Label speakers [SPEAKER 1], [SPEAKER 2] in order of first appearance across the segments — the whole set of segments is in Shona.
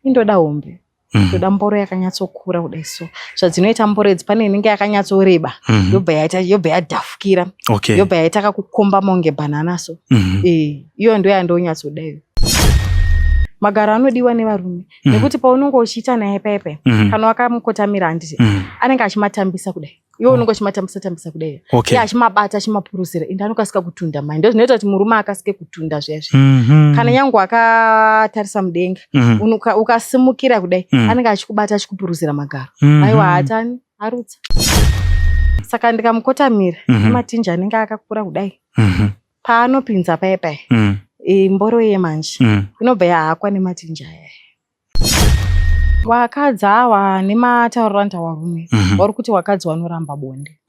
[SPEAKER 1] Indoda hombe. Ndoda mboro yakanyatsokura kudai so. Zvadzinoita mboro idzi pane inenge yakanyatsoreba yobva yaita yobva yadhafukira.
[SPEAKER 2] Okay.
[SPEAKER 1] Yobva yaita kakukomba monge banana so. Eh, iyo ndo yandonyatsoda iyo. Magaro anodiwa nevarume nekuti paunenge uchiita naye paipai kana wakamukotamira handiti anenge achimatambisa kudai. Iwe unenge uchimatambisa tambisa kudai.
[SPEAKER 2] Okay.
[SPEAKER 1] Iye achimabata achimapuruzira ende anokasika kutunda mhani. Ndozvinoita kuti murume akasike kutunda zviya zviya. Kana nyange wakatarisa mudenga ukasimukira kudai anenge achikubata achikupuruzira magaro. Aiwa haatani arutsa. Saka ndikamukotamira matinji anenge akakura kudai. Paanopinza paya paya mboro iye manje inobva yahakwa nematinji aya. Wakadzi awa nematauriro anoita varume vari kuti wakadzi wanoramba bonde.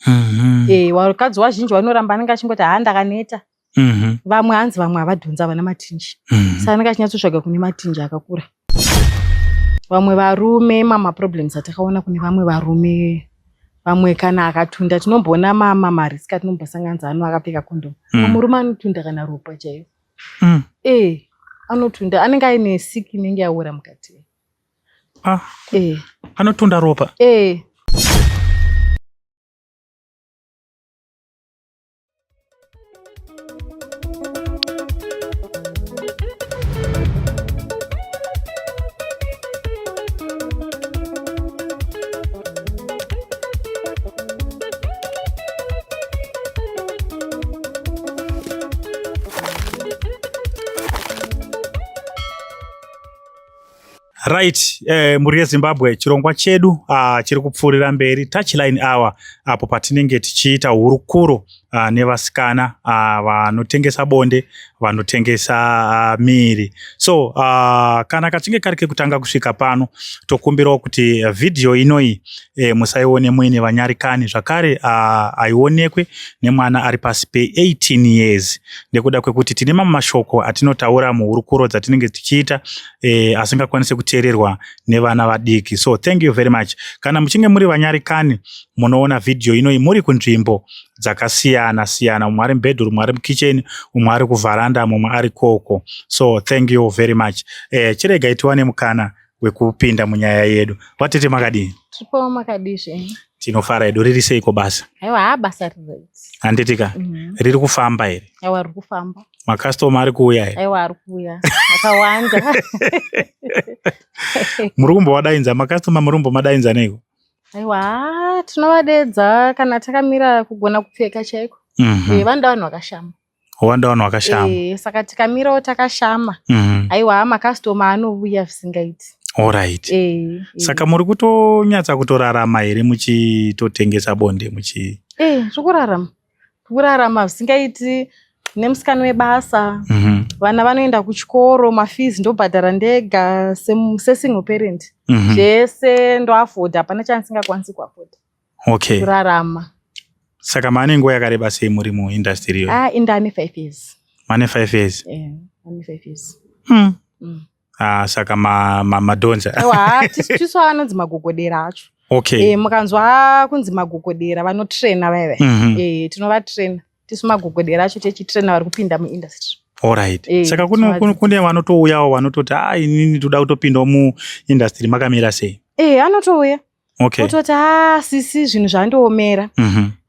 [SPEAKER 1] Wakadzi wazhinji wanoramba anenge achingoti haa ndakaneta. Vamwe hanzi vamwe havadhonzi havana matinji. Saka anenge achinyatsotsvaga kune matinji akakura. Vamwe varume mamaproblems atakaona kune vamwe varume vamwe kana akatunda tinomboona marisk atinombosanganidza ano akapfeka kondomu. Murume anotunda kana ropa chaiyo. Anotunda anenge aine siki inenge yaora mukati.
[SPEAKER 2] Anotunda ropa? Right, mhuri yeZimbabwe, chirongwa chedu chiri kupfuurira mberi Touchline Hour, apo patinenge tichiita hurukuro nevasikana vanotengesa bonde, vanotengesa miri. So kana kachinge kari kekutanga kusvika pano, tokumbirawo kuti vhidhiyo inoyi musaione muine vanyarikani, zvakare aionekwe nemwana ari pasi pe 18 years, nekuda kwekuti tine mamwe mashoko atinotaura muhurukuro dzatinenge tichiita asingakwanise kuteererwa nevana vadiki. So thank you very much. Kana muchinge muri vanyarikani munoona vhidhiyo inoyi muri kunzvimbo dzakasiyana siyana, umwe ari mubedroom, umwe ari mukitchen, umwe ari kuvharanda, mumwe ari koko. So thank you very much. Chiregai tiwane mukana wekupinda munyaya yedu. Vatete makadini?
[SPEAKER 1] Tiripo, makadii zvenyu?
[SPEAKER 2] Tinofara hedu. Riri seiko basa?
[SPEAKER 1] Aiwa, haa basa riri right.
[SPEAKER 2] Handitika? Riri kufamba here?
[SPEAKER 1] Aiwa, riri kufamba.
[SPEAKER 2] Makastoma ari kuuya here?
[SPEAKER 1] Aiwa, ari kuuya akawanda.
[SPEAKER 2] Muri kumbovadainza makastoma? Muri kumbomadainza neiko?
[SPEAKER 1] Aiwa, tinovadedza kana takamira kugona kupfeka chaiko. Vanoda vanhu vakashama.
[SPEAKER 2] Wanda vanhu vakashama.
[SPEAKER 1] Saka tikamirawo takashama. Aiwa, makastoma anouya zvisingaiti.
[SPEAKER 2] Alright. Saka muri kutonyatsa kutorarama here muchitotengesa bonde muchi?
[SPEAKER 1] Tiri kurarama. Tiri kurarama zvisingaiti nemusikana webasa. Vana vanoenda kuchikoro, mafees ndobhadhara ndega sesingle parent. Zvese ndoafodha, hapana chandisingakwanisi kuafodha.
[SPEAKER 2] Okay.
[SPEAKER 1] Kurarama.
[SPEAKER 2] Saka mane nguva yakareba sei muri muindustry iyoyo?
[SPEAKER 1] Indane 5 years.
[SPEAKER 2] Mane 5 years?
[SPEAKER 1] Mane 5 years.
[SPEAKER 2] Saka madhonza.
[SPEAKER 1] Aiwa, tisu anonzi magogodera acho.
[SPEAKER 2] Okay.
[SPEAKER 1] Mukanzwa kunzi magogodera vanotraina vaya vaya. Tinovatraina. Tisu magogodera acho tichitraina vari kupinda muindustry.
[SPEAKER 2] Alright. Saka kune vanotouyawo vanototi inini toda kutopindawo muindustry, makamira sei?
[SPEAKER 1] Anotouya.
[SPEAKER 2] Okay.
[SPEAKER 1] Ototi sisi zvinhu zvandiomera.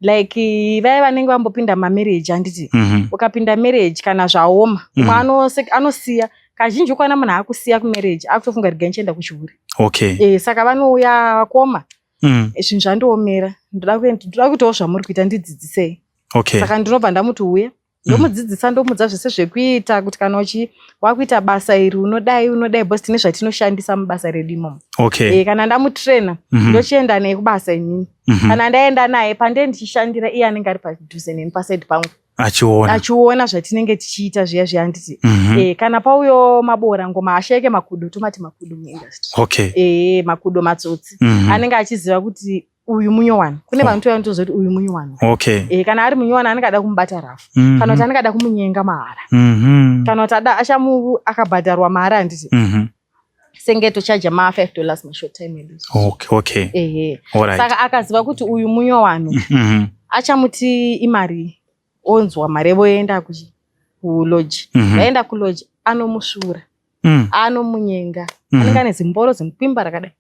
[SPEAKER 1] Like vaya vanenge vambopinda mamarriage handiti. Ukapinda marriage kana zvaoma, umwe anosiya. Kazhinji ukaona munhu akusiya kumarriage akutofunga regai ndichienda kuchihure.
[SPEAKER 2] Okay.
[SPEAKER 1] Saka vanouya vakoma. Zvinhu zvandiomera. Ndoda kuitawo zvamuri kuita, ndidzidzisei.
[SPEAKER 2] Okay.
[SPEAKER 1] Saka ndinobva ndamuti uya. Ndomudzidzisa, ndomudza zvese zvekuita kuti kana wakuita basa iri unodai unodai, because tine zvatinoshandisa mubasa redu imomo.
[SPEAKER 2] Okay.
[SPEAKER 1] Kana ndamutraina, ndochienda naye kubasa inini. Kana ndaenda naye pandee ndichishandira, iye anenge ari padhuze neni paside pangu.
[SPEAKER 2] Achiona.
[SPEAKER 1] Achiona zvatinenge tichiita zviya zviya handiti. Kana pauyo mabora ngoma ashaike makudo, tomati makudo muindustry.
[SPEAKER 2] Okay.
[SPEAKER 1] Makudo matsotsi. Anenge achiziva kuti uyu munyowani. Kune vanotouya vanotoziva kuti uyu munyowani.
[SPEAKER 2] Okay.
[SPEAKER 1] Kana ari munyowani anenge ada kumubata rafu. Kana kuti anenge ada kumunyenga mahara. Kana kuti ada akabhadharwa mahara handiti. Senge tochaja ma $5 mashort time edu.
[SPEAKER 2] Okay, okay. Alright.
[SPEAKER 1] Saka akaziva kuti uyu munyowani achamuti imari, onzwa mari voenda kulodge. Vaenda kulodge anomusvura. Anomunyenga. Anenge ane zimboro, zimukwimba rakadai.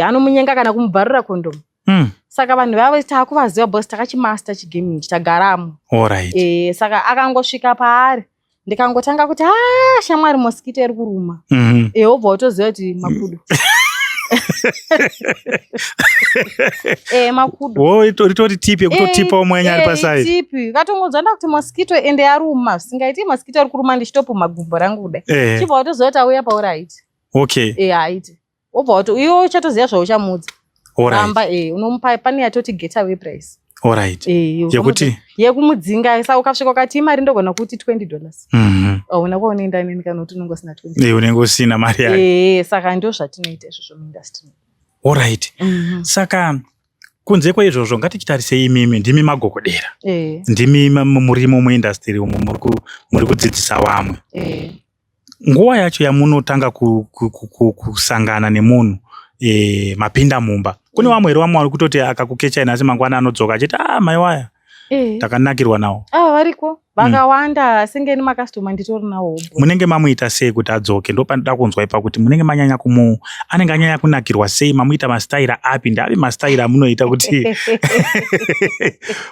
[SPEAKER 1] Anomunyenga kana kumubvarura kondomu. Saka vanhu vavo taakuvaziva because takachimaster chigame ichi, tagaramo. Saka akangosvika paari, ndikangotanga kuti, "A, shamwari, mosquito iri kuruma." Wobva watoziva kuti makudo, makudo.
[SPEAKER 2] Wo, ritori tip yekutotipa umwe ari paside.
[SPEAKER 1] Tip katongonzwa ndakuti mosquito, ende yaruma zvisingaiti, mosquito iri kuruma, ndichitopuma gumbo rangu kudai. Chibva watoziva kuti auya pauri haiti. Haiti, wobva wati iwe uchatoziva zvauchamuudza. Ramba, unomupa pane yatoti getaway price.
[SPEAKER 2] Yekuti?
[SPEAKER 1] Yekumudzinga. Saka ukasvika ukati imari, ndogona kuti $20. Hauna kwaunoenda neni kana kuti unenge usina 20.
[SPEAKER 2] Unenge usina mari yayo.
[SPEAKER 1] Saka ndo zvatinoita izvozvo muindustry.
[SPEAKER 2] Alright. Saka kunze kweizvozvo, ngatichitarisei imimi, ndimi magogodera. Ndimi murimo muindustry umo, muri kudzidzisa vamwe. Nguva yacho yamunotanga kusangana nemunhu, mapinda mumba, kune vamwe here, vamwe vari kutoti akakukechai nhasi, mangwana anodzoka achiti, "A, mai waya, takanakirwa nawo"?
[SPEAKER 1] Ava variko vakawanda, sengeni makastoma nditori nawo.
[SPEAKER 2] Munenge mamuita sei kuti adzoke? Ndo pandida kunzwa ipa kuti munenge manyanya kumu anenge anyanya kunakirwa sei, mamuita masitaira api, ndavi masitaira amunoita kuti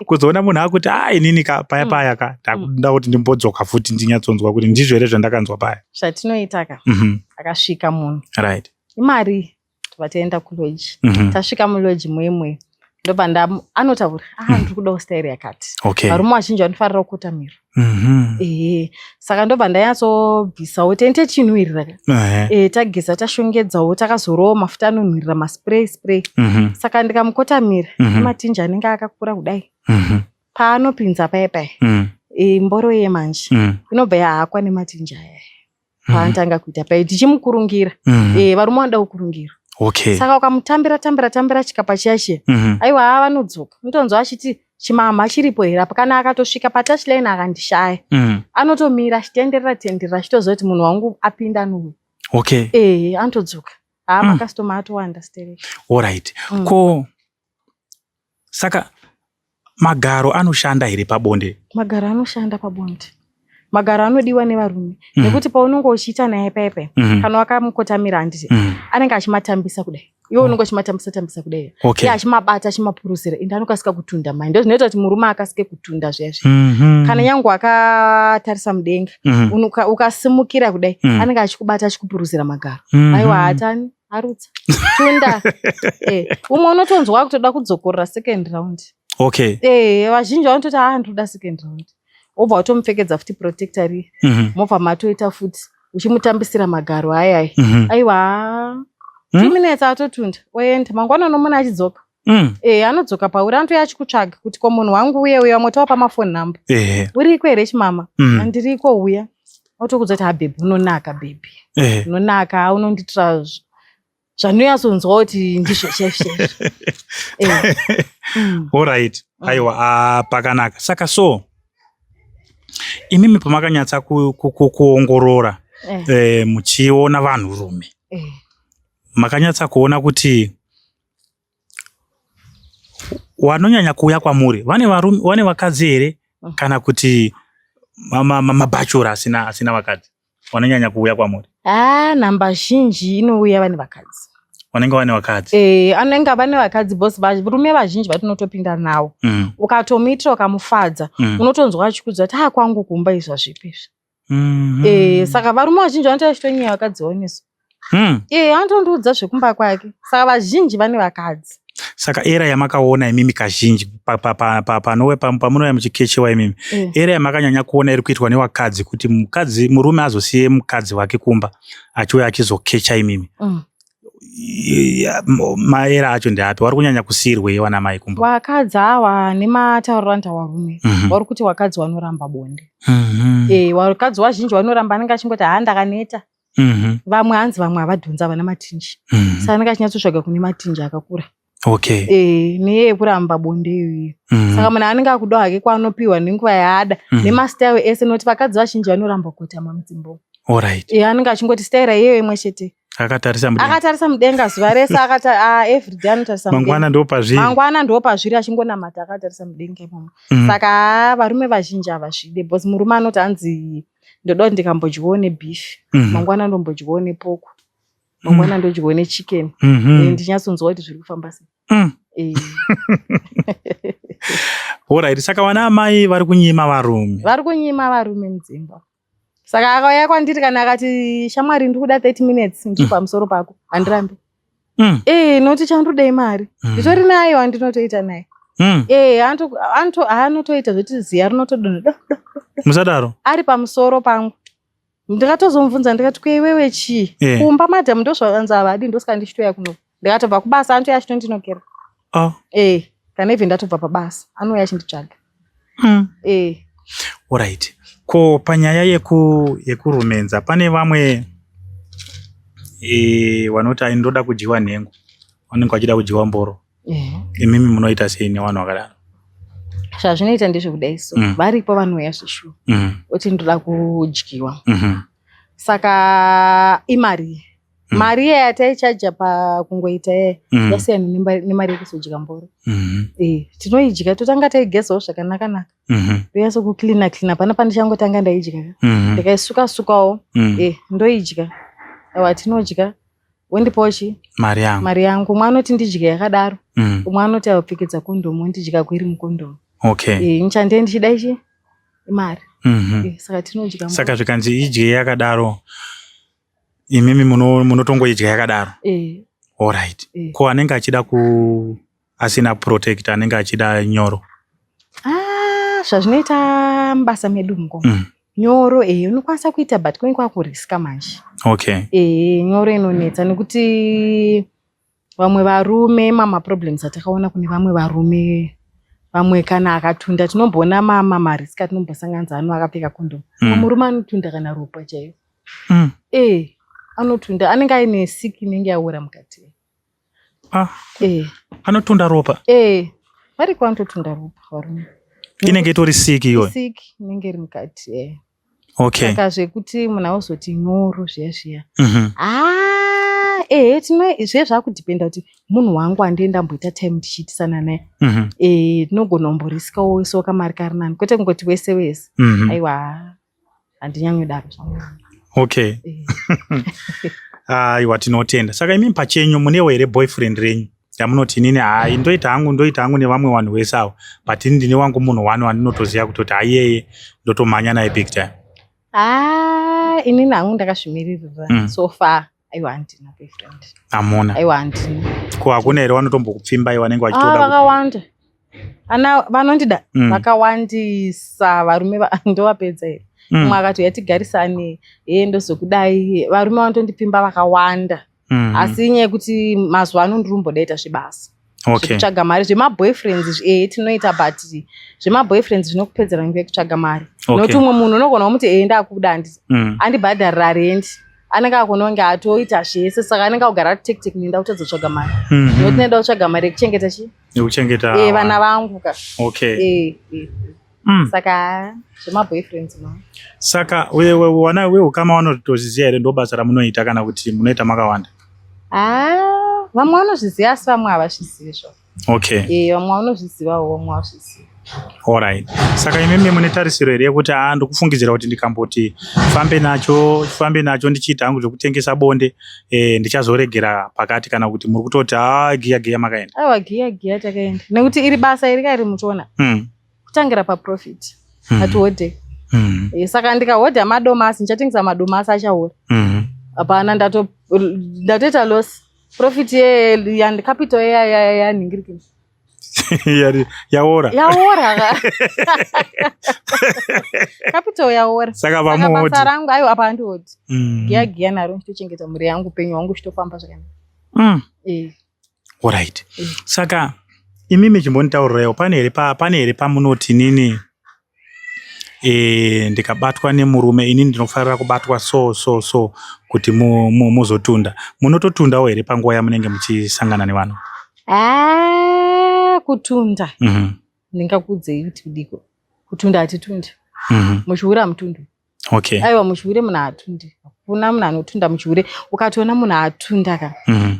[SPEAKER 2] kuzoona munhu akuti, "A, inini ka paya paya ka ndakuda kuti ndimbodzoka futi, ndinyatsonzwa kuti ndizvo here zvandakanzwa paya"?
[SPEAKER 1] Zvatinoita ka, akasvika munhu, imari, tobva taenda kulodge. Tasvika mulodge muimwe, ndobva nda anotaura, "Ah, ndiri kudawo stairi yakati." Varume vazhinji vanofarira kukotamira. Ehe, saka ndobva ndanyatsobvisawo tente chinhuhwirira ka. Tageza, tashongedzawo, takazorawo mafuta anonhuhwirira, maspray spray. Saka ndikamukotamira, matinji anenge akakura kudai, paanopinza paya paya, mboro yemanje inobva yahakwa nematinji aya paanotanga kuita pai, tichimukurungira. Varume vanoda kukurungira. Saka ukamutambira, tambira, tambira chikapa chiya chiya, aiwa, haa, vanodzoka. Unotonzwa achiti, "Chimama chiripo here apa?" Kana akatosvika patouchline akandishaya, anotomira achitenderera tenderera, achitoziva kuti munhu wangu apinda anouya. Anotodzoka. Haa, makastoma atowanda stereki.
[SPEAKER 2] Alright. Ko saka magaro anoshanda here pabonde?
[SPEAKER 1] Magaro anoshanda pabonde. Magaro anodiwa nevarume nekuti paunenge uchiita naye paipai, kana wakamukotamira, handiti, anenge achimatambisa kudai, iwe unenge uchimatambisa tambisa kudai, iye achimabata, achimapuruzira, ende anokasika kutunda mai. Ndo zvinoita kuti murume akasike kutunda zviya zviya. Kana nyange wakatarisa mudenga, ukasimukira kudai, anenge achikubata, achikupuruzira magaro. Aiwa, hatani arutsa, tunda. Umwe unotonzwa kutoda kudzokorora second round. Vazhinji vanototi, "Haa, ndinoda second round." Wobva watomupfekedza futi protector riya, mobva matoita futi uchimutambisira magaro ayai. Aiwa, 2 minutes atotunda, oenda. Mangwana unomuna achidzoka. Anodzoka pauri, anotouya achikutsvaga kuti, "Ko munhu wangu uye uye?" Vamwe tawapa mafoni number. "Uriko here chimama?" "Ndiriko, uya." Otokudza kuti, "Ha, baby, unonaka, baby. Unonaka, unonditira zvandinonyatsonzwa kuti ndizvo chaizvo chaizvo."
[SPEAKER 2] Alright. Aiwa, ah, pakanaka. Saka so imimi pamakanyatsa kuongorora, muchiona vanhurume, makanyatsa kuona kuti vanonyanya kuuya kwamuri vane varume, vane vakadzi here, kana kuti mabhachura asina vakadzi vanonyanya kuuya kwamuri?
[SPEAKER 1] Ah, namba zhinji inouya vane vakadzi.
[SPEAKER 2] Vanenge vane vakadzi.
[SPEAKER 1] Anenge vane vakadzi, boss. Varume vazhinji vatinotopinda navo, ukatomuitira, ukamufadza, unotonzwa achikudza kuti, "Ah, kwangu kumba izvi hazvipi izvi." Saka varume vazhinji vanoita vachitonyeya vakadzi vaoneso. Anotondiudza zvekumba kwake. Saka vazhinji vane vakadzi.
[SPEAKER 2] Saka era yamakaona imimi kazhinji pamunouya muchikechewa imimi, era yamakanyanya kuona iri kuitwa nevakadzi kuti mukadzi, murume azosiye mukadzi wake kumba achiuya achizokecha imimi, maera acho ndeapi? Vari kunyanya kusiyirwei vana mai kumba?
[SPEAKER 1] Vakadzi awa nematauriro anoita varume, vari kuti vakadzi vanoramba bonde. Vakadzi vazhinji vanoramba, anenge achingoti, "Haa, ndakaneta." Vamwe hanzi vamwe havadhonza, vana matinji. Saka anenge achinyatsotsvaga kune matinji akakura. Neye yekuramba bonde iyoyo. Saka munhu anenge akuda hake kwaanopiwa nenguva yaada, nemastyle ese, nokuti vakadzi vazhinji vanoramba kutama mudzimba umu. Anenge achingoti staira iyoyo imwe chete.
[SPEAKER 2] Akatarisa mudenga.
[SPEAKER 1] Akatarisa mudenga zuva rese, everyday anotarisa mudenga.
[SPEAKER 2] Mangwana ndo pazviri.
[SPEAKER 1] Mangwana ndo pazviri, achingonamata akatarisa mudenga imomo. Saka haa, varume vazhinji havazvide because murume anoti hanzi Ndoda kuti ndikambodyawo nebeef, mangwana ndombodyawo nepork, mangwana ndodyawo nechicken. Ndinyatsonzwa kuti zviri kufamba sei.
[SPEAKER 2] Alright, saka vana amai vari kunyima varume.
[SPEAKER 1] Vari kunyima varume mudzimba. Saka akauya kwandiri kana akati, "Shamwari, ndiri kuda 30 minutes, ndiri pamusoro pako," handirambi. Nokuti chandodei mari. Nditori naye wandinotoita naye. Anotoita zvekuti ziya rinotodonha do do.
[SPEAKER 2] Musadaro.
[SPEAKER 1] Ari pamusoro pangu. Ndikatozomubvunza ndikati, "Kweiwewe chii?" "Kumba madhamu ndozvavanzi havadi, ndosaka ndichitouya kuno." Ndikatobva kubasa anotouya achitondinokera. Kana even ndatobva pabasa anouya achinditsvaga.
[SPEAKER 2] Alright. Ko panyaya yekurumenza pane vamwe vanoti, "Ai, ndoda kudyiwa nhengo," vanenge vachida kudyiwa mboro. Imimi munoita sei nevanhu vakadaro?
[SPEAKER 1] Zvazvinoita ndezvekudai so. Varipo vanouya zveshuwa. Oti, "Ndoda kudyiwa." Saka imari. Mari iya yataichaja pakungoita iya yasiyana nemari yekuzodya mboro. Tinoidya, totanga taigezawo zvakanaka naka. Ndonyatso kucleana cleana pana pandichangotanga ndaidya. Ndikaisuka sukawo, ndoidya. Aiwa, tinodya. Wondipawo chi?
[SPEAKER 2] Mari yangu.
[SPEAKER 1] Mari yangu. Umwe anoti ndidye yakadaro. Umwe anoti apfekedza kondomu, wondidya iri mukondomu. Nichandee ndichida ichi? Imari. Saka tinodya mboro.
[SPEAKER 2] Saka zvikanzi idye yakadaro, imimi munotongoidya yakadaro?
[SPEAKER 1] Eh.
[SPEAKER 2] Alright.
[SPEAKER 1] Eh.
[SPEAKER 2] Ko anenge achida ku asina protect, anenge achida nyoro?
[SPEAKER 1] Ah, zvazvinoita mubasa medu mukoma. Nyoro unokwanisa kuita, but kunenge kwakuriska manje. Nyoro inonetsa nekuti vamwe varume, mamaproblems atakaona kune vamwe varume, vamwe kana akatunda, tinomboona marisk atinombosanganidza ano akapfeka kondomu. Murume anotunda kana ropa chaiyo. Anotunda, anenge aine siki inenge yaora mukati.
[SPEAKER 2] Ah, anotunda ropa?
[SPEAKER 1] Variko vanototunda ropa varume.
[SPEAKER 2] Inenge itori siki iyoyo?
[SPEAKER 1] Siki inenge iri mukati. Saka zvekuti munhu auzoti nyoro zviya zviya. Ah, ehe, tino zviye zvakudhipenda kuti munhu wangu handie ndamboita time tichiitisana naye. Tinogona kumborisikawo wese kamari kari nani, kwete kungoti wese wese. Aiwa, handinyanyodaro zvangu.
[SPEAKER 2] Aiwa, tinotenda. Saka imimi pachenyu munewo here boyfriend renyu yamunoti, "Inini hai, ndoita hangu nevamwe vanhu vese avo, but ini ndine wangu munhu one wandinotoziva kutoti haiyeye ndotomhanya naye big time"?
[SPEAKER 1] Ah, inini hangu ndakazvimiririra. So far, aiwa, handina boyfriend.
[SPEAKER 2] Hamuna?
[SPEAKER 1] Aiwa, handina.
[SPEAKER 2] Ko hakuna here vanotombokupfimbai vanenge vachitoda
[SPEAKER 1] Vakawanda. Ana vanondida vakawandisa varume, ndovapedza here? Umwe akati, "Yatigarisane," ye ndozokudai. Varume vanotondipfimba vakawanda. Asi inyaya yekuti mazuva ano ndiri kumbodaita zvebasa. Zvekutsvaga mari, zvemaboyfriends izvi, tinoita, but zvemaboyfriends zvinokupedzera nguva yekutsvaga mari. Nokuti umwe munhu unogona kumuti, "Ndakuda," handiti? Andibhadharira rendi, anenge akona kunge atoita zvese, saka anenge akugara ati tek tek, nenda kutadza kutsvaga mari. Nokuti nenda kutsvaga mari yekuchengeta chi?
[SPEAKER 2] Yekuchengeta
[SPEAKER 1] vana vangu ka. Saka zvemaboyfriends no.
[SPEAKER 2] Saka wana weukama vanotozviziva here ndo basa ramunoita, kana kuti munoita makawanda?
[SPEAKER 1] Ah, vamwe vanozviziva, asi vamwe havazvizivi zvo. Vamwe vanozvizivawo, vamwe havazvizivi.
[SPEAKER 2] Alright, saka imimi mune tarisiro here yekuti, haa, ndikufungidzira kuti ndikamboti fambe nacho ndichiita hangu zvekutengesa bonde, ndichazoregera pakati, kana kuti muri kutoti, haa, giya giya makaenda?
[SPEAKER 1] Aiwa, giya giya takaenda, nekuti iri basa iri kairi muchiona kutangira paprofit hatihodhe. Saka ndikahodha madomasi, ndichatengesa madomasi achaora. Hapana, ndatoita loss. Profit ye capital yanhingirikini.
[SPEAKER 2] Yaora.
[SPEAKER 1] Yaora ka, capital yaora.
[SPEAKER 2] Saka
[SPEAKER 1] Saka
[SPEAKER 2] vamuhodhi?
[SPEAKER 1] Basa rangu, aiwa, apa handihodhi. Giya giya naro, ndichitochengeta mhuri yangu, upenyu hwangu uchitofamba zvakanaka.
[SPEAKER 2] Alright. Saka imimi chimbonditaurirewo, pane here pamunoti, "Nini ndikabatwa nemurume, ini ndinofarira kubatwa so so so," kuti muzotunda? Munototundawo here panguva yamunenge muchisangana nevanhu?
[SPEAKER 1] Ah, kutunda, ndingakuudzei kuti kudiko kutunda, hatitundi. Muchihure hamutundi. Aiwa, muchihure munhu haatundi, hakuna munhu anotunda muchihure. Ukatoona munhu atunda ka,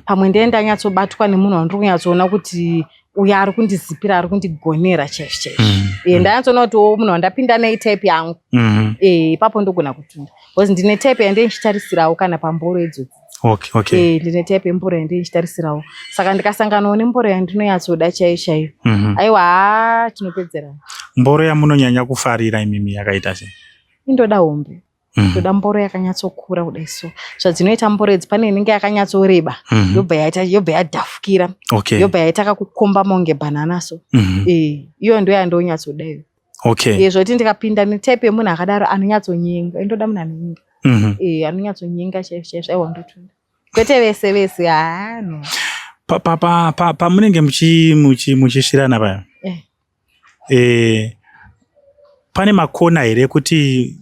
[SPEAKER 1] pamwe ndiye ndanyatsobatwa nemunhu wandiri kunyatsoona kuti Uyo ari kundizipira, ari kundigonera chaizvo chaizvo. Ndanyatsoona kuti o munhu wandapinda nei type yangu. Ipapo ndogona kutunda because ndine type yandee ndichitarisirawo kana pamboro idzodzi. Ndine type yemboro yandee ndichitarisirawo, saka ndikasanganawo nemboro yandinonyatsoda chaiyo chaiyo, aiwa, haa, tinopedzerana.
[SPEAKER 2] Mboro yamunonyanya kufarira imimi yakaita sei?
[SPEAKER 1] Indoda hombe. Ndoda mboro yakanyatsokura kudai. So zvadzinoita mboro idzi, pane inenge yakanyatsoreba, yobva yaita, yobva yadhafukira, yobva yaita kakukomba monge bhanana so. Iyo ndo yandonyatsoda iyo. Zvoti ndikapinda netype yemunhu akadaro anonyatsonyenga, indoda munhu anonyenga. Anonyatsonyenga chaizvo chaizvo, aiwa, ndotunda, kwete vese vese, haa, no.
[SPEAKER 2] Pamunenge muchisvirana paya, pane makona here kuti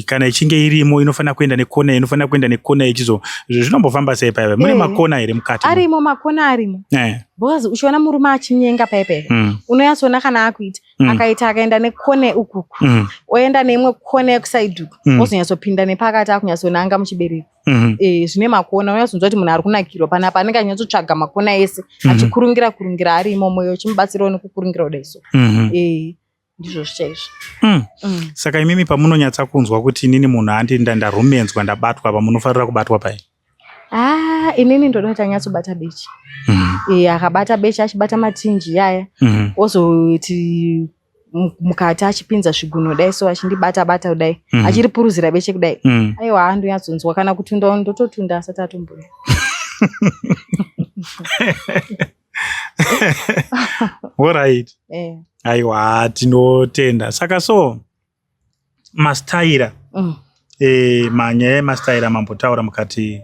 [SPEAKER 2] kana ichinge irimo inofanira kuenda nekona, inofanira kuenda nekona, ichizo zvinombofamba sei paya? Mune makona here mukati?
[SPEAKER 1] Arimo makona, arimo. Because uchiona murume achinyenga paipai, unonyatsoona kana akuita, akaita, akaenda nekone ukuku, oenda neimwe kona yekuside uku, ozonyatsopinda nepakati, akunyatsonanga muchibereko. Zvine makona, unyatsonzwa kuti munhu ari kunakirwa panapa, anenge achinyatsotsvaga makona ese, achikurungira kurungira ari imomo, iwe uchimubatsirawo nekukurungira kudai so. Ndizvo zvichaizvo.
[SPEAKER 2] Saka imimi pamunonyatsa kunzwa kuti inini munhu handi ndarumenzwa, ndabatwa, pamunofarira kubatwa pai?
[SPEAKER 1] Ah, inini ndoda kuti anyatsobata beche. Akabata beche, achibata matinji yaya, ozoti mukati achipinza zviguno dai so, achindibata bata kudai, achiripuruzira beche kudai, aiwa, andonyatsonzwa kana kutunda, ndototunda asati atomboya.
[SPEAKER 2] Alright. Aiwa, tinotenda. Saka so mastaira, manyaya emastaira mambotaura mukati,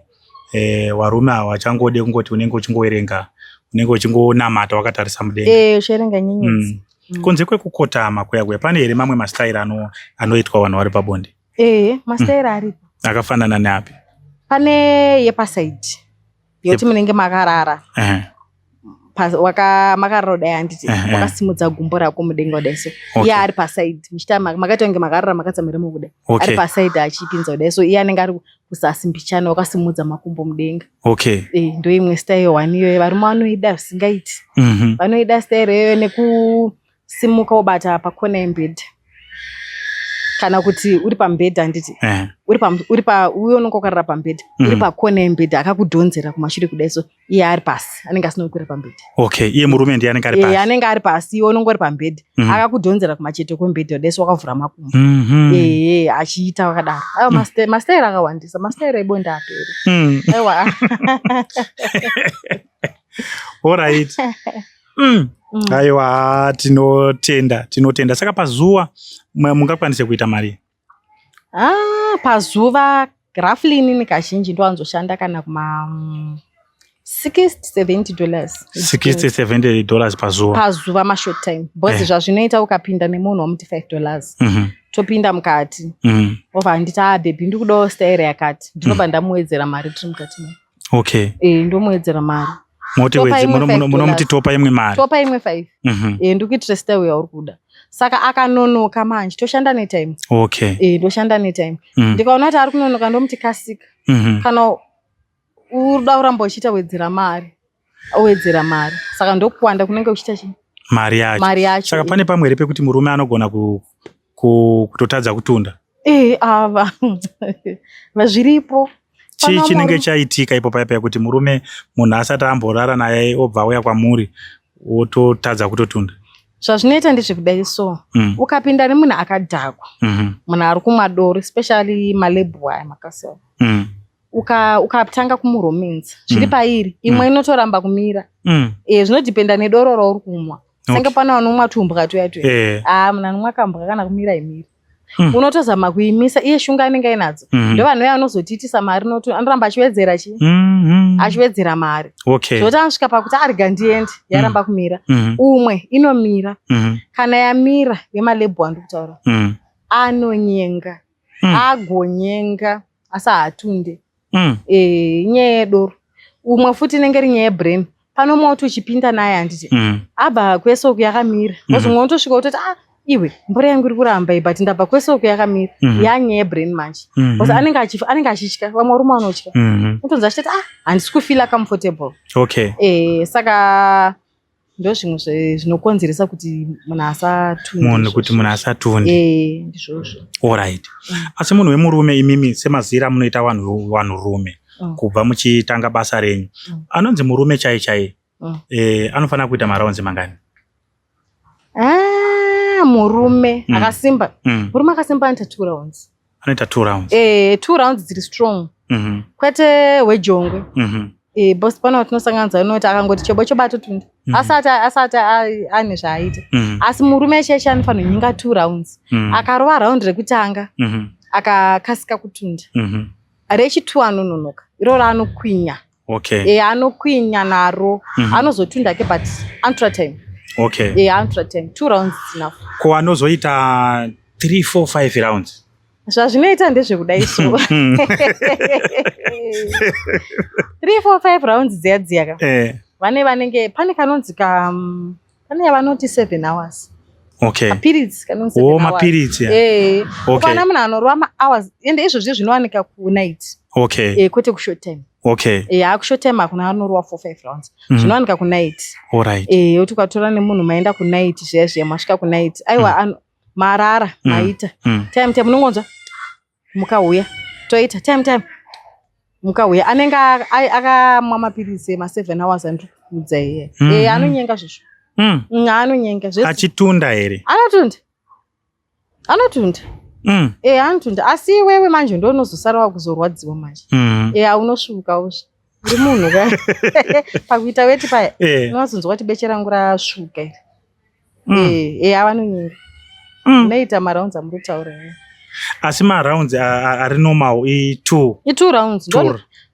[SPEAKER 2] warume ava vachangode kungoti unenge uchingoverenga, unenge uchingonamata wakatarisa mudenga.
[SPEAKER 1] Uchiverenga nyenyedzi.
[SPEAKER 2] Kunze kwekukotama kuya kuya, pane here mamwe mastaira anoitwa vanhu vari pabonde?
[SPEAKER 1] Mastaira aripo.
[SPEAKER 2] Akafanana neapi?
[SPEAKER 1] Pane yepaside yekuti munenge makarara, makarara kudai, handiti? Wakasimudza gumbo rako mudenga kudai so, iye ari paside, muchiita makaita kunge makarara makatsamira kudai, ari paside achipinza kudai so, iye anenge ari kuzasi mbichana, wakasimudza makumbo mudenga. Ndo imwe style one iyoyo, varume vanoida zvisingaiti. Vanoida style iyoyo nekusimuka wobata pakona yemubhedha, kana kuti uri pamubhedha, handiti? Uri pa uye unenge wakarara pamubhedha, uri pakona yemubhedha, akakudhonzera kumashure kudai so, iye ari pasi, anenge asina kukwira pamubhedha.
[SPEAKER 2] Okay, iye murume ndiye anenge ari pasi.
[SPEAKER 1] Anenge ari pasi, iwe unenge uri pamubhedha, akakudhonzera kumacheto kwemubhedha kudai so, wakavhura makumbo. Achiita wakadaro. Aiwa, mastaira akawandisa, mastaira ebonde aperi. Aiwa.
[SPEAKER 2] Alright. Aiwa, tinotenda, tinotenda. Saka pazuva mungakwanise kuita mari?
[SPEAKER 1] Ah, pazuva roughly inini kazhinji ndowanzoshanda kana kuma $60 $70.
[SPEAKER 2] $60 $70 pazuva?
[SPEAKER 1] Pazuva, mashort time, because zvazvinoita, ukapinda nemunhu wamuti $5, topinda mukati, obva anditi, "Ah baby, ndikudawo style yakati," ndinobva ndamuwedzera mari tiri mukati mo. Ndomuwedzera mari.
[SPEAKER 2] Moti
[SPEAKER 1] Topa
[SPEAKER 2] wedze
[SPEAKER 1] imwe $5.
[SPEAKER 2] Munomuti topa imwe mari.
[SPEAKER 1] Topa imwe 5. Ndikuitire style yauri kuda. Saka akanonoka manje, toshanda netime. Ndoshanda netime. Ndikaona kuti ari kunonoka, ndomuti, "Kasika. Kana uda kuramba uchiita, wedzera mari." Owedzera mari, saka ndokuwanda kunenge uchiita chii?
[SPEAKER 2] Mari yacho.
[SPEAKER 1] Mari yacho.
[SPEAKER 2] Saka pane pamwe here pekuti murume anogona kutotadza kutunda?
[SPEAKER 1] Ava zviripo.
[SPEAKER 2] Chii
[SPEAKER 1] Pana
[SPEAKER 2] chinenge chaitika ipo paya paya kuti murume, munhu asati amborara naye, obva auya kwamuri, wototadza kutotunda?
[SPEAKER 1] Zvazvinoita ndezvekudai so, ukapinda nemunhu akadhakwa, munhu ari kumwa doro, especially malabel aya makasiyana, ukatanga kumuromenza zviri pairi, imwe inotoramba kumira. Zvinodhipenda nedoro rauri kumwa. Senge pane vanomwa tumbwa tuya tuya. Ah, munhu anomwa kambwa, kana kumira imiri. Unotozama kuimisa, iye shunga anenge ainadzo. Ndovanouya vanozotiitisa mari, anoramba achiwedzera chi achiwedzera mari, zvoti anosvika pakuti arega ndiende, yaramba kumira. Umwe inomira. Kana yamira, yemalabel andiri kutaura, anonyenga, agonyenga, asi haatunde. Inyaya yedoro. Umwe futi inenge iri nyaya yebrain. Panomwa kuti uchipinda naye, handiti? Abva kwese uku yakamira, because umwe unotosvika utoti, "Ah iwe, mboro yangu iri kuramba iyi, but ndabva kwese uku yakamira." Yanyaya yebrain manje, because anenge achitya. Vamwe varume vanotya. Unotonzi achitoti, "Ah, handisi kufeela comfortable." Saka Ndo zvimwe zvinokonzeresa kuti munhu asatunde.
[SPEAKER 2] Munhu kuti munhu asatunde.
[SPEAKER 1] Eh, ndizvozvo.
[SPEAKER 2] Alright. Asi munhu wemurume imimi semazira amunoita vanhu vanhurume kubva muchitanga basa renyu. Anonzi murume chai chai. Eh, anofanira kuita marounds mangani?
[SPEAKER 1] Ah, murume akasimba. Murume akasimba anoita 2 rounds.
[SPEAKER 2] Anoita 2 rounds.
[SPEAKER 1] Eh, 2 rounds dziri strong. Kwete hwejongwe. Eh, boss pano watinosanganisa unoti akangoti chobo chobo atotunda. Asati ane zvaaita. Asi murume chaiye anofanira kunyinga 2 rounds. Akarova round rekutanga, akakasika kutunda. Rechi2 anononoka. Iroro anokwinya. Eh, anokwinya naro. Anozotunda ke but anotora time. Eh, anotora time. 2 rounds is enough.
[SPEAKER 2] Ko anozoita 3 4 5 rounds?
[SPEAKER 1] Zvazvinoita ndezvekudai so. 3 4 5 rounds dziya dziya ka. Vane vanenge pane kanonzi ka pane yavanoti 7 hours. Mapiritsi kanonzi 7
[SPEAKER 2] hours. Mapiritsi.
[SPEAKER 1] Eh. Kana munhu anorova ma hours ende izvozvo zvinowanika ku night. Eh, kwete ku short time. Eh, ku short time hakuna anorova 4 5 rounds. Zvinowanika ku night.
[SPEAKER 2] Alright.
[SPEAKER 1] Eh, yoti ukatora nemunhu maenda ku night zviya zviya masvika ku night. Aiwa marara maita. Time time unongonzwa mukauya toita time time mukauya anenge akamwa mapiritsi ema 7 hours andikuudza iye. Eh, anonyenga zvezvo. Anonyenga
[SPEAKER 2] zvese. Achitunda here?
[SPEAKER 1] Anotunda. Anotunda. Eh, anotunda. Asi iwewe manje ndo unozosara wakuzorwadziwa manje. Eh, aunosvuka uzvo. Uri munhu ka. Pakuita weti paya. Unozonzwa kuti beche rangu rasvuka iri. Eh, avanonyenga. Unoita marounds amuri kutaura.
[SPEAKER 2] Asi marounds ari normal i2.
[SPEAKER 1] I2 rounds.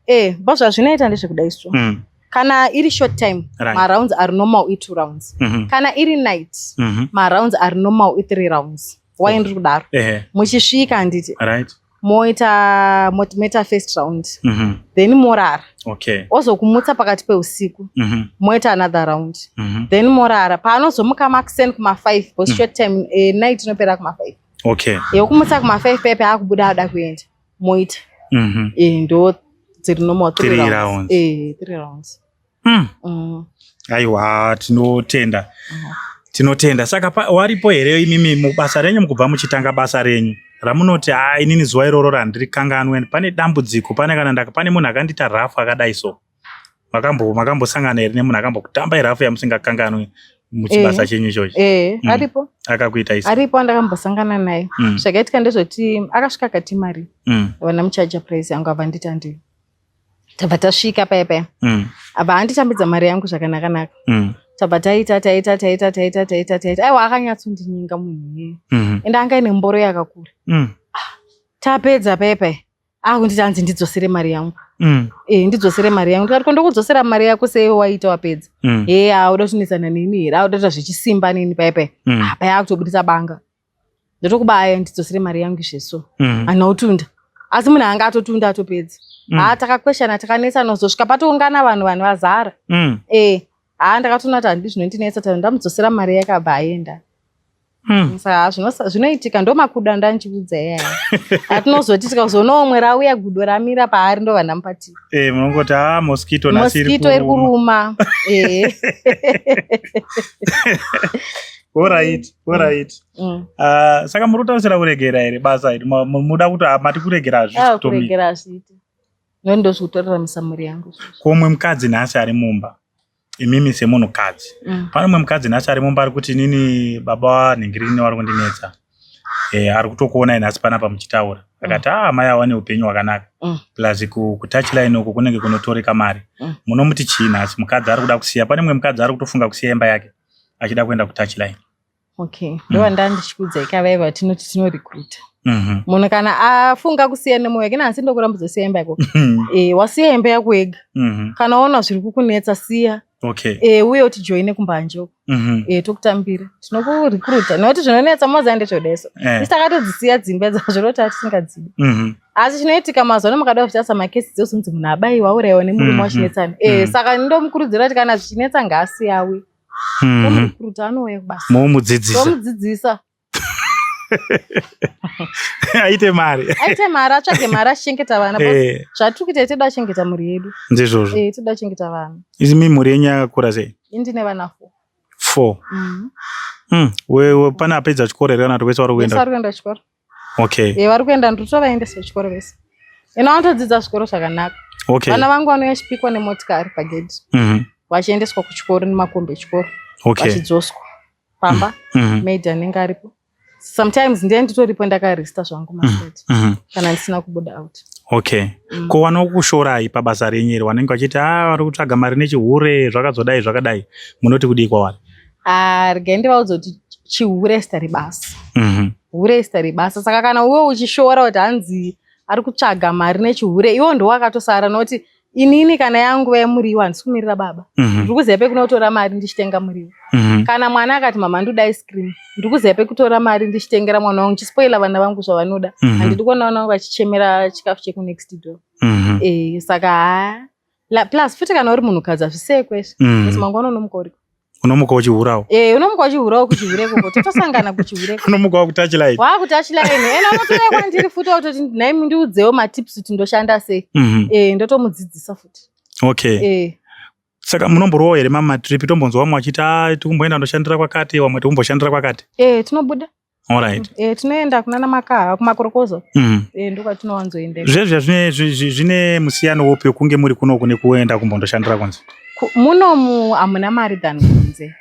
[SPEAKER 1] Eh, bo zvazvinoita ndezvekudai so. Kana iri short time, marounds ari normal i2 rounds. Kana iri night, marounds ari normal i3 rounds. Why ndiri kudaro? Muchisvika handiti. Moita moita first round. Then morara. Ozokumutsa pakati peusiku. Moita another round. Then morara. Paanozomuka makuseni kuma5 because short time night inopera kuma5. Yokumutsa kuma5 pepe akubuda ada kuenda. Moita. Eh, ndo dziri normal 3 rounds. Eh, 3 rounds.
[SPEAKER 2] Aiwa, tinotenda. Tinotenda. Saka waripo here imimi mubasa renyu mukubva muchitanga basa renyu ramunoti ha inini zuva iroro randirikanganwe pane dambudziko pane kana pane munhu akandiita rafu akadai so makambosangana here nemunhu akambokutamba irafu yamusingakanganwi muchibasa chenyu ichochi?
[SPEAKER 1] Eh, aripo.
[SPEAKER 2] Akakuita
[SPEAKER 1] isi? Aripo andakambosangana naye. Zvakaitika ndezvoti akasvika akati mari. Vana muchaja price yangu abva nditi handiyo. Tabva tasvika paya paya. Abva anditambidza mari yangu zvakanaka-naka. Tabva taita taita taita taita taita taita. Aiwa akanyatsondinyenga munhu iyeye. Ende anga aine mboro yakakura. Tapedza paya paya. Akunditi hanzi ndidzosere mari yangu. Eh, ndidzosere mari yangu. Ndikati ko ndokudzosera mari yako sei waita wapedza. Eh, auda kutinetsana neni here? Auda kuita zvechisimba neni paya paya. Paya akutobudisa banga. Ndotokubaya ndidzosere mari yangu izveso. Handina kutunda. Asi munhu anga atotunda atopedza. Haa takakweshana takanetsana kuzosvika patoungana vanhu vanhu vazara. Eh, haa ndakatoona kuti handidi zvinondinetsa tano ndamudzosera mari yake abva aenda. Saka zvinoitika ndo makudo andandichiudza iyaya. Atinozoti tikazoona umwe rauya gudo ramira paari ndobva ndamupatira.
[SPEAKER 2] Eh, munongoti ah mosquito nhasi
[SPEAKER 1] iri Mosquito iri kuruma. Eh.
[SPEAKER 2] Alright, alright. Saka muri kutarisira kuregera here basa iri? Muda kuti mati kuregera hazvisi kutomira.
[SPEAKER 1] Kuregera hazviiti. Noni ndozvikutoraramisa mhuri yangu.
[SPEAKER 2] Ko umwe mukadzi nhasi ari mumba imimi semunhukadzi pane umwe mukadzi nhasi ari mumba ari kuti inini baba vanhingirini vari kundinetsa. Ari kutokuonai nhasi panapa muchitaura akati ah mai ava neupenyu hwakanaka plus kutouchline uku kunenge kunotoreka mari. Munomuti chii nhasi mukadzi ari kuda kusiya? Pane mumwe mukadzi ari kutofunga kusiya imba yake achida kuenda kutouchline.
[SPEAKER 1] Okay, ndova ndichikuudza ikavaiva vatinoti tinorecruita. Munhu kana afunga kusiya nemoyo wake nhasi ndokurambidza kusiya imba yako. Eh, wasiya imba yako wega. Kana waona zviri kukunetsa siya. Eh, uye utijoine kumbanje uko. Eh, tokutambira. Tinokurecruita. Nekuti zvinonetsa moziva ndezvedeso. Isu takatodzisiya dzimba dzazvo tisingadzidi. Asi chinoitika mazuva ano mukada kuzvitarisa makesi dzozonzi munhu abaiwa aurayiwa nemurume wachinetsana. Eh, saka ndomukurudzira kuti kana zvichinetsa ngaasiye auye. Tomurecruita anouya kubasa.
[SPEAKER 2] Momudzidzisa.
[SPEAKER 1] Tomudzidzisa.
[SPEAKER 2] Aite mari.
[SPEAKER 1] Aite mari, atsvage mari achichengeta vana. Zvatiri kuita toda kuchengeta mhuri yedu.
[SPEAKER 2] Ndizvozvo.
[SPEAKER 1] Eh, toda kuchengeta vana.
[SPEAKER 2] Imi mhuri yenyu yakakura sei?
[SPEAKER 1] Ini ndine vana 4.
[SPEAKER 2] 4. Wewe pane apedza chikoro here kana kuti vese vari kuenda?
[SPEAKER 1] Vari kuenda chikoro.
[SPEAKER 2] Okay.
[SPEAKER 1] Eh, vari kuenda, ndiri kutovaendesa kuchikoro vese. Ino vanotodzidza zvikoro zvakanaka. Vana vangu vanouya vachipikwa nemotikari pagedhi, vachiendeswa kuchikoro nemakombi echikoro, vachidzoswa pamba. Maid anenge aripo. Sometimes ndiye nditoripo ndakarista zvangu masikati, kana ndisina kubuda out.
[SPEAKER 2] Okay. Ko vanokushorai pabasa renyu iri, vanenge vachiti, "A, vari kutsvaga mari nechihure, zvakazodai zvakadai," munoti kudii kwavari?
[SPEAKER 1] Ah, regai ndivaudze kuti chihure zita rebasa. Hure zita rebasa. Saka kana uwe uchishora kuti hanzi ari kutsvaga mari nechihure, iwo ndo wakatosara, nokuti inini kana yanguva yemuriwo handisi kumirira baba. Ndiri kuziva pekunotora mari ndichitenga muriwo. Kana mwana akati, "Mama, ndoda ice cream," ndiri kuziva pekutora mari ndichitengera mwana wangu, ndichispoila vana vangu zvavanoda. Handidi kuona vana vangu vachichemera chikafu chekunext door. Saka ha, plus futi kana uri munhukadzi hazvisekwe izvi. Kasi mangwana unomuka uriko.
[SPEAKER 2] Unomuka uchihurawo.
[SPEAKER 1] Eh, unomuka uchihurawo kuchihure ikoko, totosangana kuchihure ikoko.
[SPEAKER 2] Unomuka wakutouchline.
[SPEAKER 1] Wakutouchline, ende unotouya kwandiri futi wakutoti, "Nhaimi, ndiudzewo matips kuti ndoshanda sei." Eh, ndotomudzidzisa futi.
[SPEAKER 2] Saka munomborowawo here mamatrip? Tombonzwa vamwe vachiti, "A, tikumboenda ndoshandira kwakati," vamwe, "Tikumboshandira kwakati."
[SPEAKER 1] Eh, tinobuda. Eh, tinoenda kunana Makaha, kumakorokozo. Eh, ndokwatinowanzoenda.
[SPEAKER 2] Zvezvo zvine musiyano upi wekunge muri kunoku nekuenda kumbondoshandira kunze?
[SPEAKER 1] Munomu hamuna mari than kunze.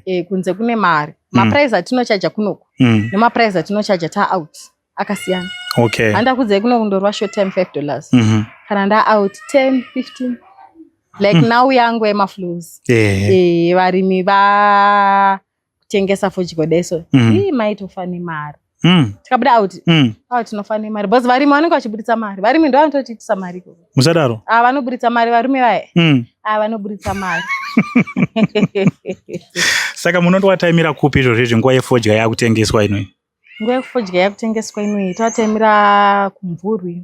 [SPEAKER 1] Eh, kunze kune mari. Maprice atinochaja kunoku nemaprice atinochaja taout akasiyana. Handakudzai, kunoku ndorwa short time $5. Kana ndaout 10, 15, like now yangu yemaflows. Eh, varimi vakutengesa fodya deso. Ii, maitofa nemari. Tikabuda out, out tinofa nemari because varimi vanenge vachiburitsa mari. Varimi ndo vanototiitisa mari ikoko.
[SPEAKER 2] Musadaro.
[SPEAKER 1] Ah, vanoburitsa mari varume vaya. Ah, vanoburitsa mari.
[SPEAKER 2] Saka munondowataimira kupi izvozvo nguva yefodya yakutengeswa inoi?
[SPEAKER 1] Nguva yekufodya yakutengeswa inoi, tawataimira kuMvurwi,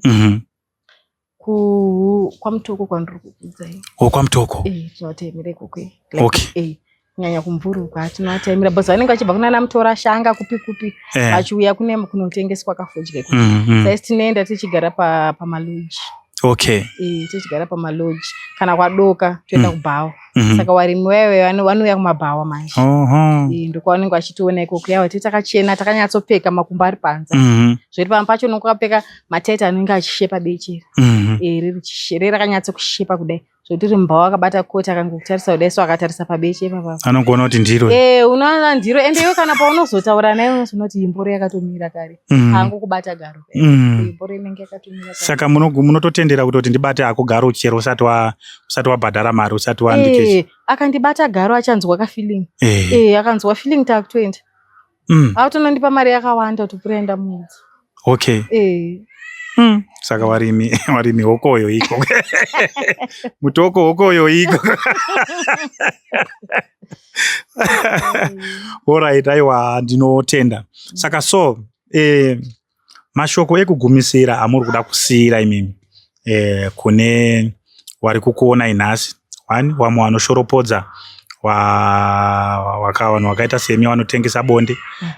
[SPEAKER 1] kwaMutoko kwandiri kukudzai.
[SPEAKER 2] O, kwaMutoko.
[SPEAKER 1] Eh, tinowataimira ikoko. Like, eh, kunyanya kuMvurwi kwatinoataimira because vanenge vachibva kunana Mutora Shanga, kupi kupi, vachiuya kune kunotengeswa kafodya ikoko. Saisi tinoenda tichigara pamalodge. Eh, tichigara pamalodge. Kana kwadoka toenda kubhawa. Saka varimi vaive vanouya kumabhawa manje. Eh, ndokwavanenge vachitiona ikoko, yawa tiri takachena, takanyatsopfeka, makumbo ari panze. Zviri pamwe pacho unonge wakapfeka mataiti anenge achishepa beche. Eh, riri rakanyatsokushepa kudai zvokuti uri mubhawa akabata koti, akangokutarisa kudai so, akatarisa pabeche ipapa,
[SPEAKER 2] Anogona kuti ndiro.
[SPEAKER 1] Eh, unoona ndiro. Ende iwe kana paunozotaura naye unozoona kuti imboro yakatomira kare. Angokubata garo. Imboro inenge yakatomira kare.
[SPEAKER 2] Saka munototendera kutoti, "Ndibate hako garo chero usati wabhadhara mari, usati wandikechi"?
[SPEAKER 1] Eh, akandibata garo achanzwa kafeeling. Eh, akanzwa feeling, takutoenda. Akutonondipa mari yakawanda kuti pura ndamuudza. Eh.
[SPEAKER 2] Saka varimi hokoyo iko Mutoko, hokoyo iko. Alright, aiwa, ndinotenda. Saka so mashoko ekugumisira amuri kuda kusiyira imimi kune vari kukuonai nhasi, one, vamwe vanoshoropodza vanhu vakaita semi vanotengesa bonde,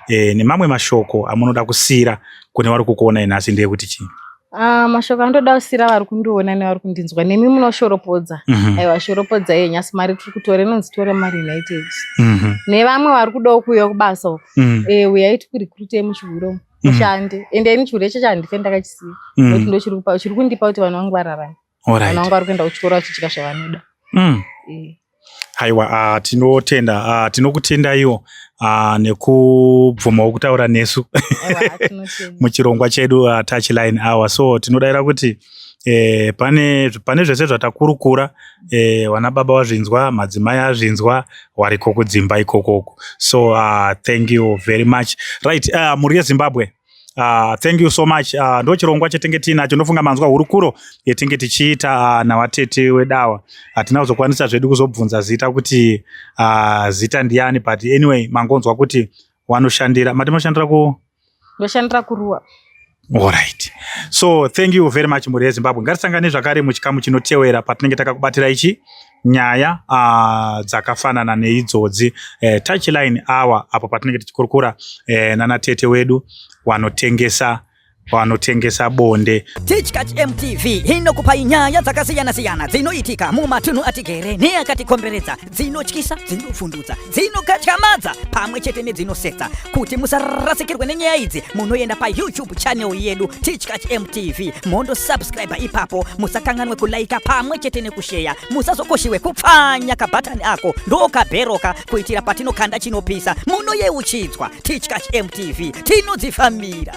[SPEAKER 2] nemamwe mashoko amunoda kusiyira kune vari kukuonai nhasi ndeyekuti chii?
[SPEAKER 1] Ah, mashoko andoda kusiyira vari kundiona nevari kundinzwa nemi munoshoropodza, aiwa, shoropodza iye nyasi mari tiri kutora inonzi Tora Mari United, nevamwe vari kudawo kuuya kubasa uko, eh, uyai tikurecruitei muchihure umu, mushande. Ende ini chihure chacho handife ndakachisiya, nekuti ndo chiri kundipa kuti vanhu vangu vararame, vanhu vangu vari kuenda kuchikoro vachidya zvavanoda. Eh.
[SPEAKER 2] Aiwa, tinotenda, tinokutendaiwo nekubvumawo kutaura nesu
[SPEAKER 1] Aiwa, tinotenda.
[SPEAKER 2] muchirongwa chedu Touchline Hour. So tinodayira kuti pane zvese zvatakurukura, vana baba vazvinzwa, madzimai azvinzwa, wariko kudzimba ikokoko. So thank you very much. Right, mhuri yeZimbabwe, thank you so much. Ndo chirongwa chatenge tiinacho. Ndofunga manzwa hurukuro yetinge tichiita navatete wedawa. Hatina kuzokwanisa zvedu kuzobvunza zita kuti zita ndiani, but anyway mangonzwa kuti wanoshandira, mati manoshandira ku
[SPEAKER 1] Ndoshandira kuRuwa.
[SPEAKER 2] Alright, so thank you very much, mhuri yeZimbabwe. Ngatisangane zvakare muchikamu chinotewera patinenge takakubatirai ichi nyaya dzakafanana neidzodzi, Touchline Hour, apo patinenge tichikurukura nanatete wedu wanotengesa. Vanotengesa bonde.
[SPEAKER 3] Tichkach MTV inokupai nyaya dzakasiyana-siyana dzinoitika mumatunhu atigere neakatikomberedza, dzinotyisa, dzinovhundutsa, dzinokatyamadza pamwe chete nedzinosetsa. Kuti musarasikirwe nenyaya idzi, munoenda paYouTube channel yedu Tichkach MTV, mondosubscribe ipapo. Musakanganwe kulaika pamwe chete nekusheya. Musazokoshiwe kupfanya kabhatani ako ndokabheroka kuitira patinokanda chinopisa munoyeuchidzwa. Tichkach MTV, tinodzifambira.